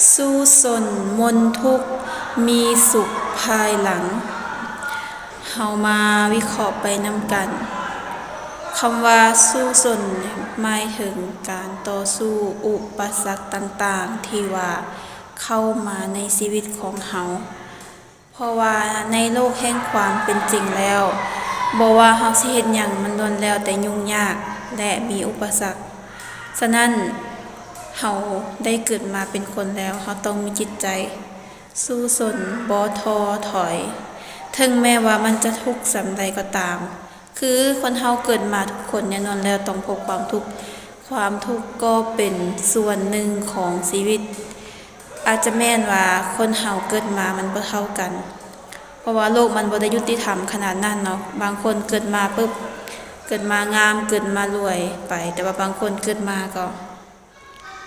ສູ້ຊົນມົນທຸກ ມີສຸກພາຍຫຼັງ. ເຮົາມາວິເຄາະໄປນຳກັນ. ຄຳວ່າສູ້ຊົນ ໝາຍເຖິງການຕໍ່ສູ້ອຸປະສັກຕ່າງໆ ທີ່ວ່າເຂົ້າມາໃນຊີວິດຂອງເຮົາ. ເພາະວ່າໃນໂລກແຫ່ງຄວາມເປັນຈິງແລ້ວ, ບໍ່ວ່າເຮົາຊິເຮັດຫຍັງ ມັນລ້ວນແລ້ວແຕ່ຫຍຸ້ງຍາກ ແລະ ມີອຸປະສັກ. ສະນັ້ນ, ເຮົາໄດ້ເກີດມາເປັນຄົນແລ້ວ, ເຮົາຕ້ອງມີຈິດໃຈສູ້ຊົນ, ບໍ່ທໍ້ຖອຍ, ເຖິງແມ້ວ່າມັນຈະທຸກສ່ຳໃດກໍຕາມ. ຄືຄົນເຮົາເກີດມາທຸກຄົນແນ່ນອນແລ້ວຕ້ອງພົບຄວາມທຸກ. ຄວາມທຸກກໍເປັນສ່ວນໜຶ່ງຂອງຊີວິດ. ອາດຈະແມ່ນວ່າຄົນເຮົາເກີດມາມັນບໍ່ເທົ່າກັນ, ເພາະວ່າໂລກມັນບໍ່ໄດ້ຍຸຕິທຳຂະໜາດນັ້ນເນາະ. ບາງຄົນເກີດມາປຶບ ເກີດມາງາມ ເກີດມາລວຍໄປ, ແຕ່ວ່າບາງຄົນເກີດມາກໍ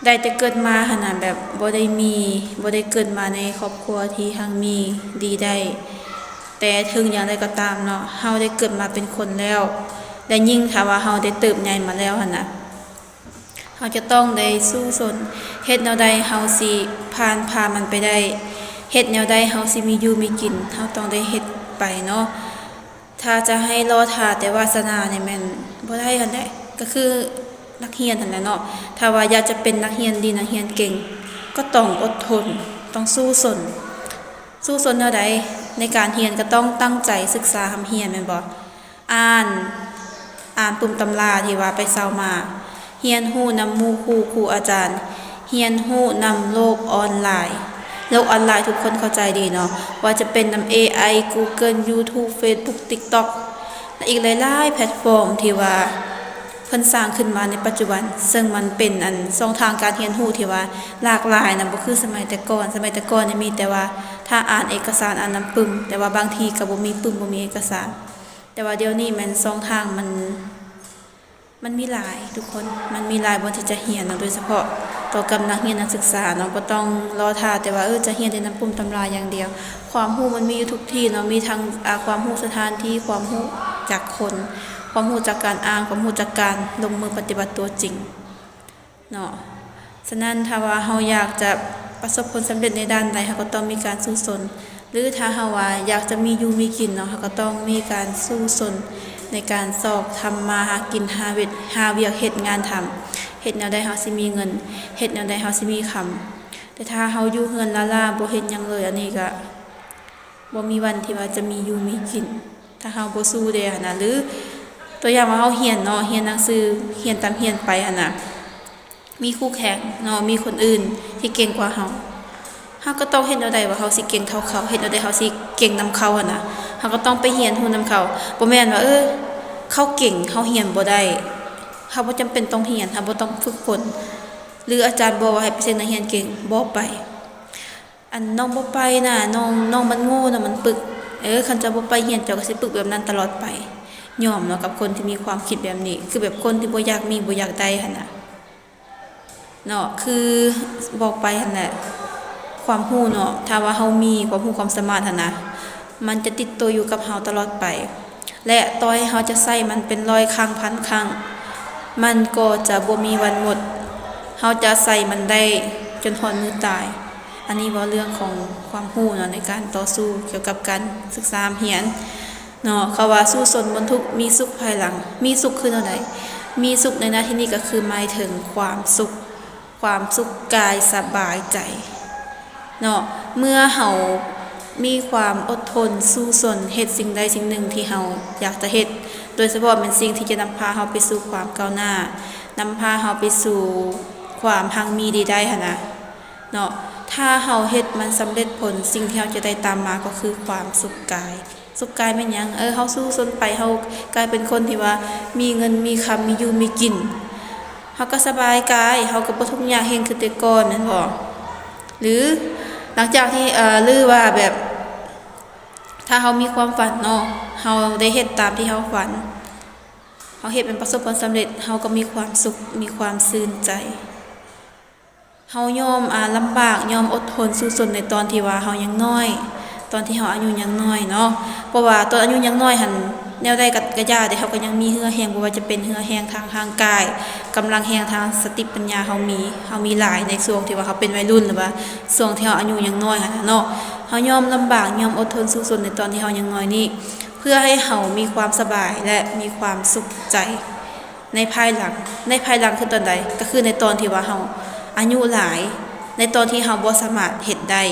ໄດ້ແຕ່ເກີດມາຫັ້ນນະ ແບບບໍ່ໄດ້ມີ ບໍ່ໄດ້ເກີດມາໃນຄອບຄົວທີ່ຮັ່ງມີດີໄດ້. ແຕ່ເຖິງຢ່າງໃດກໍຕາມເນາະ, ເຮົາໄດ້ເກີດມາເປັນຄົນແລ້ວ ແລະ ຍິ່ງຖ້າວ່າເຮົາໄດ້ເຕີບໃຫຍ່ມາແລ້ວຫັ້ນນະ, ເຮົາຈະຕ້ອງໄດ້ສູ້ຊົນ. ເຮັດແນວໃດເຮົາຊິຜ່ານຜ່າມັນໄປໄດ້? ເຮັດແນວໃດເຮົາຊິມີຢູ່ມີກິນ? ເຮົາຕ້ອງໄດ້ເຮັດໄປເນາະ. ຖ້າຈະໃຫ້ລໍຖ້າແຕ່ວາສະໜານີ້ແມ່ນບໍ່ໄດ້ຫັ້ນແຫຼະ, ກໍຄືນັກຮຽນຫັ້ນແຫຼະເນາະ. ຖ້າວ່າຢາກຈະເປັນນັກຮຽນດີ ນັກຮຽນເກັ່ງ ກໍຕ້ອງອົດທົນ, ຕ້ອງສູ້ຊົນ. ສູ້ຊົນແນວໃດ? ໃນການຮຽນກໍຕ້ອງຕັ້ງໃຈສຶກສາຮ່ຳຮຽນແມ່ນບໍ່? ອ່ານ, ອ່ານປຶ້ມຕຳລາທີ່ວ່າໄປເຊົ່າມາ, ຮຽນຮູ້ນຳໝູ່ຄູ່ຄູອາຈານ, ຮຽນຮູ້ນຳໂລກອອນລາຍ. ໂລກອອນລາຍທຸກຄົນເຂົ້າໃຈດີເນາະ, ວ່າຈະເປັນນຳເອໄອ, Google, YouTube, Facebook, TikTok ແລະ ອີກຫຼາຍໆແພລດຟອມທີ່ວ່າເພິ່ນສ້າງຂຶ້ນມາໃນປັດຈຸບັນ, ເຊິ່ງມັນເປັນອັນຊ່ອງທາງການຮຽນຮູ້ທີ່ວ່າຫຼາກຫຼາຍນະ, ບໍ່ຄືສະໄໝແຕ່ກ່ອນ. ສະໄໝແຕ່ກ່ອນນີ້ມີແຕ່ວ່າຖ້າອ່ານເອກະສານ, ອ່ານນຳປຶ້ມ, ແຕ່ວ່າບາງທີກໍບໍ່ມີປຶ້ມ, ບໍ່ມີເອກະສານ. ແຕ່ວ່າດຽວນີ້ແມ່ນຊ່ອງທາງມັນ ມັນມີຫຼາຍທຸກຄົນ, ມັນມີຫຼາຍບ່ອນທີ່ຈະຮຽນເນາະ, ໂດຍສະເພາະຕໍ່ກັບນັກຮຽນນັກສຶກສາເນາະ, ບໍ່ຕ້ອງລໍຖ້າແຕ່ວ່າ ເອີ ຈະຮຽນແຕ່ນຳປຶ້ມຕຳລາຢ່າງດຽວ. ຄວາມຮູ້ມັນມີຢູ່ທຸກທີ່ເນາະ, ມີທັງ ອາ ຄວາມຮູ້ສະຖານທີ່, ຄວາມຮູ້ຈາກຄົນ, ຄວາມຮູ້ຈາກການອ່ານ, ຄວາມຮູ້ຈາກການລົງມືປະຕິບັດຕົວຈິງເນາະ. ສະນັ້ນ ຖ້າວ່າເຮົາຢາກຈະປະສົບຜົນສຳເລັດໃນດ້ານໃດ, ເຮົາກໍຕ້ອງມີການສູ້ຊົນ. ຫຼືຖ້າເຮົາວ່າຢາກຈະມີຢູ່ມີກິນເນາະ, ເຮົາກໍຕ້ອງມີການສູ້ຊົນໃນການຊອກທຳມາຫາກິນ, ຫາເວ- ຫາວຽກເຮັດງານທຳ, ເຮັດແນວໃດເຮົາຊິມີເງິນ, ເຮັດແນວໃດເຮົາຊິມີຄຳ. ແຕ່ຖ້າເຮົາຢູ່ເຮືອນລ້າໆ ບໍ່ເຮັດຫຍັງເລີຍ, ອັນນີ້ກະບໍ່ມີວັນທີ່ວ່າຈະມີຢູ່ມີກິນ, ຖ້າເຮົາບໍ່ສູ້ແດ່ຫັ້ນນະ. ຫຼືຕົວຢ່າງວ່າເຮົາຮຽນເນາະ, ຮຽນໜັງສື, ຮຽນຕາມຮຽນໄປຫັ້ນນະ. ມີຄູ່ແຂ່ງເນາະ, ມີຄົນອື່ນທີ່ເກັ່ງກວ່າເຮົາ, ເຮົາກໍຕ້ອງເຮັດແນວໃດວ່າເຮົາຊິເກັ່ງເທົ່າເຂົາ, ເຮັດແນວໃດເຮົາຊິເກັ່ງນຳເຂົາຫັ້ນນະ. ເຮົາກໍຕ້ອງໄປຮຽນຮູ້ນຳເຂົາ. ບໍ່ແມ່ນວ່າ ເອີ ເຂົາເກັ່ງ, ເຮົາຮຽນບໍ່ໄດ້, ເຮົາບໍ່ຈຳເປັນຕ້ອງຮຽນ, ເຮົາບໍ່ຕ້ອງຝຶກຝົນ. ຫຼືອາຈານບອກວ່າໃຫ້ໄປເສັງນັກຮຽນເກັ່ງ, ບໍ່ໄປ. ອັນ ນ້ອງບໍ່ໄປນະ, ນ້ອງ, ນ້ອງມັນໂງ່, ນ້ອງມັນປຶກ. ເອີ ຄັນເຈົ້າບໍ່ໄປຮຽນ, ເຈົ້າກໍຊິປຶກແບບນັ້ນຕະຫຼອດໄປ. ຍອມເນາະ ກັບຄົນທີ່ມີຄວາມຄິດແບບນີ້, ຄືແບບຄົນທີ່ບໍ່ຢາກມີ, ບໍ່ຢາກໄດ້ຫັ້ນນະ. ເນາະ ຄືບອກໄປຫັ້ນແຫຼະ, ຄວາມຮູ້ເນາະ, ຖ້າວ່າເຮົາມີຄວາມຮູ້ຄວາມສາມາດຫັ້ນນະ, ມັນຈະຕິດໂຕຢູ່ກັບເຮົາຕະຫຼອດໄປ ແລະ ຕໍ່ໃຫ້ເຮົາຈະໃຊ້ມັນເປັນຮ້ອຍຄັ້ງ, ພັນຄັ້ງ, ມັນກໍຈະບໍ່ມີວັນໝົດ. ເຮົາຈະໃຊ້ມັນໄດ້ຈົນຮອດມື້ຕາຍ. ອັນນີ້ເວົ້າເລື່ອງຂອງຄວາມຮູ້ເນາະ, ໃນການຕໍ່ສູ້ກ່ຽວກັບການສຶກສາຮ່ຳຮຽນ. ເນາະ ເຂົາວ່າສູ້ຊົນພົ້ນທຸກ ມີສຸກພາຍຫຼັງ. ມີສຸກຄືແນວໃດ? ມີສຸກໃນນະທີ່ນີ້ກໍຄືໝາຍເຖິງຄວາມສຸກ, ຄວາມສຸກກາຍສະບາຍໃຈເນາະ. ເມື່ອເຮົາມີຄວາມອົດທົນ, ສູ້ຊົນ, ເຮັດສິ່ງໃດສິ່ງໜຶ່ງທີ່ເຮົາຢາກຈະເຮັດ, ໂດຍສະເພາະແມ່ນສິ່ງທີ່ຈະນຳພາເຮົາໄປສູ່ຄວາມກ້າວໜ້າ, ນຳພາເຮົາໄປສູ່ຄວາມຮັ່ງມີດີໄດ້ຫັ້ນນະ. ເນາະ ຖ້າເຮົາເຮັດມັນສຳເລັດຜົນ, ສິ່ງທີ່ເຮົາຈະໄດ້ຕາມມາກໍຄືຄວາມສຸກກາຍ. ສຸກກາຍແມ່ນຫຍັງ? ເອີ ເຮົາສູ້ຊົນໄປ, ເຮົາກາຍເປັນຄົນທີ່ວ່າມີເງິນມີຄຳ, ມີຢູ່ມີກິນ, ເຮົາກໍສະບາຍກາຍ, ເຮົາກໍບໍ່ທຸກຍາກເຮັງຄືແຕ່ກ່ອນແມ່ນບໍ່? ຫຼືຫຼັງຈາກທີ່ ເອີ ຫຼືວ່າແບບ ຖ້າເຮົາມີຄວາມຝັນເນາະ, ເຮົາໄດ້ເຮັດຕາມທີ່ເຮົາຝັນ, ເຮົາເຮັດມັນປະສົບຜົນສຳເລັດ, ເຮົາກໍມີຄວາມສຸກ, ມີຄວາມຊື່ນໃຈ. ເຮົາຍອມ ອາ ລຳບາກ, ຍອມອົດທົນສູ້ຊົນໃນຕອນທີ່ວ່າເຮົາຍັງນ້ອຍ, ຕອນທີ່ເຮົາອາຍຸຍັງນ້ອຍເນາະ. ເພາະວ່າຕອນອາຍຸຍັງນ້ອຍຫັ້ນ ແນວໃດກໍ ກໍຢ່າ ແຕ່ເຮົາກໍຍັງມີເຫື່ອແຮງ ບໍ່ວ່າຈະເປັນເຫື່ອແຮງທາງຮ່າງກາຍ, ກຳລັງແຮງທາງສະຕິປັນຍາເຮົາມີ, ເຮົາມີຫຼາຍໃນຊ່ວງທີ່ວ່າເຮົາເປັນໄວລຸ້ນ ຫຼືວ່າຊ່ວງທີ່ເຮົາອາຍຸຍັງນ້ອຍຫັ້ນນະເນາະ. ເຮົາຍອມລຳບາກ, ຍອມອົດທົນສູ້ຊົນໃນຕອນທີ່ເຮົາຍັງນ້ອຍນີ້ ເພື່ອໃຫ້ເຮົາມີຄວາມສະບາຍ ແລະ ມີຄວາມສຸກໃຈໃນພາຍຫຼັງ. ໃນພາຍຫຼັງຄືຕອນໃດ? ກໍຄືໃນຕອນທີ່ວ່າເຮົາອາຍຸຫຼາຍ, ໃນຕອນທີ່ເຮົາບໍ່ສາມາດເຮັດໄດ້.